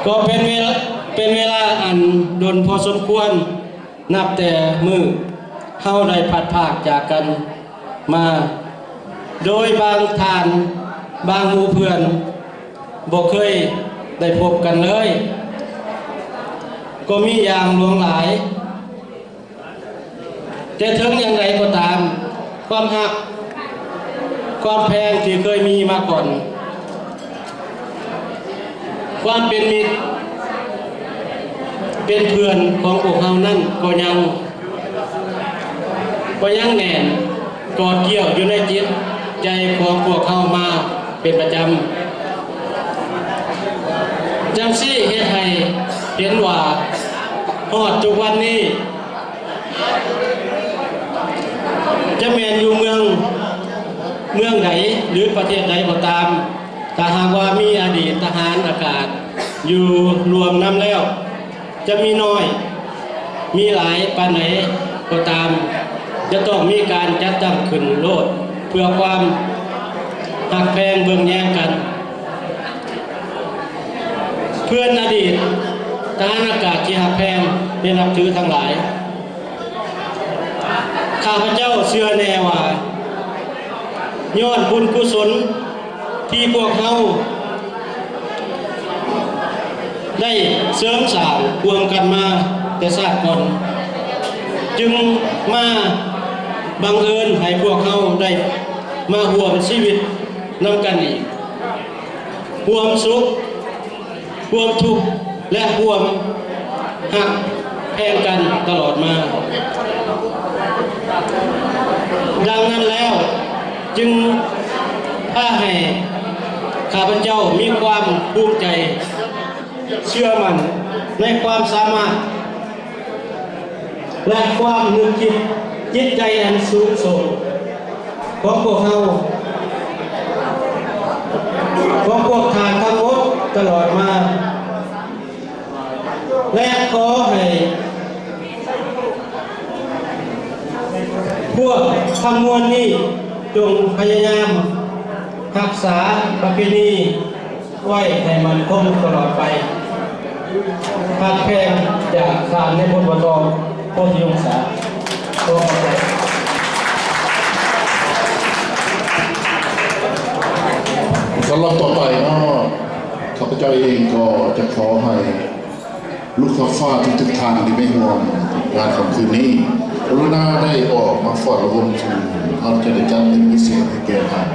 ກໍເປັນເວລາ ເປັນເວລາອັນດົນພໍສົມຄວນ ນັບແຕ່ມື້ເຮົາໄດ້ພັດພາກຈາກກັນມາ, ໂດຍບາງທ່ານ, ບາງໝູ່ເພື່ອນບໍ່ເຄີຍໄດ້ພົບກັນເລີຍ ກໍມີຢ່າງຫຼວງຫຼາຍ. ແຕ່ເຖິງຢ່າງໃດກໍຕາມ, ຄວາມຮັກ, ຄວາມແພງທີ່ເຄີຍມີມາກ່ອນ, ຄວາມເປັນມິດ, ເປັນເພື່ອນຂອງພວກເຮົານັ້ນກໍຍັງ, ກໍຍັງແໜ້ນກອດກ່ຽວຢູ່ໃນຈິດໃຈຂອງພວກເຮົາມາເປັນປະຈຳ. ຈັ່ງຊີ້ເຮັດໃຫ້ເຫັນວ່າ ຮອດທຸກວັນນີ້ ຈະແມ່ນຢູ່ເມືອງ, ເມືອງໃດ ຫຼື ປະເທດໃດກໍຕາມ, ຖ້າຫາກວ່າມີອະດີດທະຫານອາກາດຢູ່ຮ່ວມນຳແລ້ວ, ຈະມີນ້ອຍ ມີຫຼາຍປານໃດກໍຕາມ, ຈະຕ້ອງມີການຈັດຕັ້ງຂຶ້ນໂລດ ເພື່ອຄວາມຮັກແພງເບິ່ງແຍງກັນ. ເພື່ອນອະດີດທະຫານອາກາດທີ່ຮັກແພງ ແລະ ນັບຖືທັງຫຼາຍ, ຂ້າພະເຈົ້າເຊື່ອແນ່ວ່າ ຍ້ອນບຸນກຸສົນທີ່ພວກເຮົາໄດ້ເສີມສ້າງຮ່ວມກັນມາແຕ່ຊາດກ່ອນ, ຈຶ່ງມາບັງເອີນໃຫ້ພວກເຮົາໄດ້ມາຮ່ວມຊີວິດນຳກັນອີກ, ຮ່ວມສຸກ ຮ່ວມທຸກ ແລະ ຮ່ວມຮັກແພງກັນຕະຫຼອດມາ. ດັ່ງນັ້ນແລ້ວ ຈຶ່ງພາໃຫ້ຂ້າພະເຈົ້າມີຄວາມພູມໃຈ ເຊື່ອໝັ້ນໃນຄວາມສາມາດ ແລະ ຄວາມນຶກຄິດຈິດໃຈອັນສູງສົ່ງຂອງພວກເຮົາ, ຂອງພວກທ່ານທັງໝົດຕະຫຼອດມາ ແລະ ຂໍໃຫ້ພວກທັງມວນນີ້ຈົ່ງພະຍາຍາມຮັກສາປະເພນີ ໄວ້ໃຫ້ໝັ້ນຄົງຕະຫຼອດໄປ. ຮັກແພງຈາກທ່ານນາຍພົນ ວະທອງ ໂພທິວົງສາ. ຂໍຂອບໃຈ. ສຳລັບຕໍ່ໄປເນາະ, ຂ້າພະເຈົ້າເອງກໍຈະຂໍໃຫ້ລູກຄ້າຟ້າທຸກໆທ່ານທີ່ໄປຮ່ວມງານຄ່ຳຄືນນີ້ ກະລຸນາໄດ້ອອກມາຟ້ອນລະວົງ ເຮົາຈະໄດ້ຈັດເປັນພິເສດໃຫ້ແກ່ທ່ານ.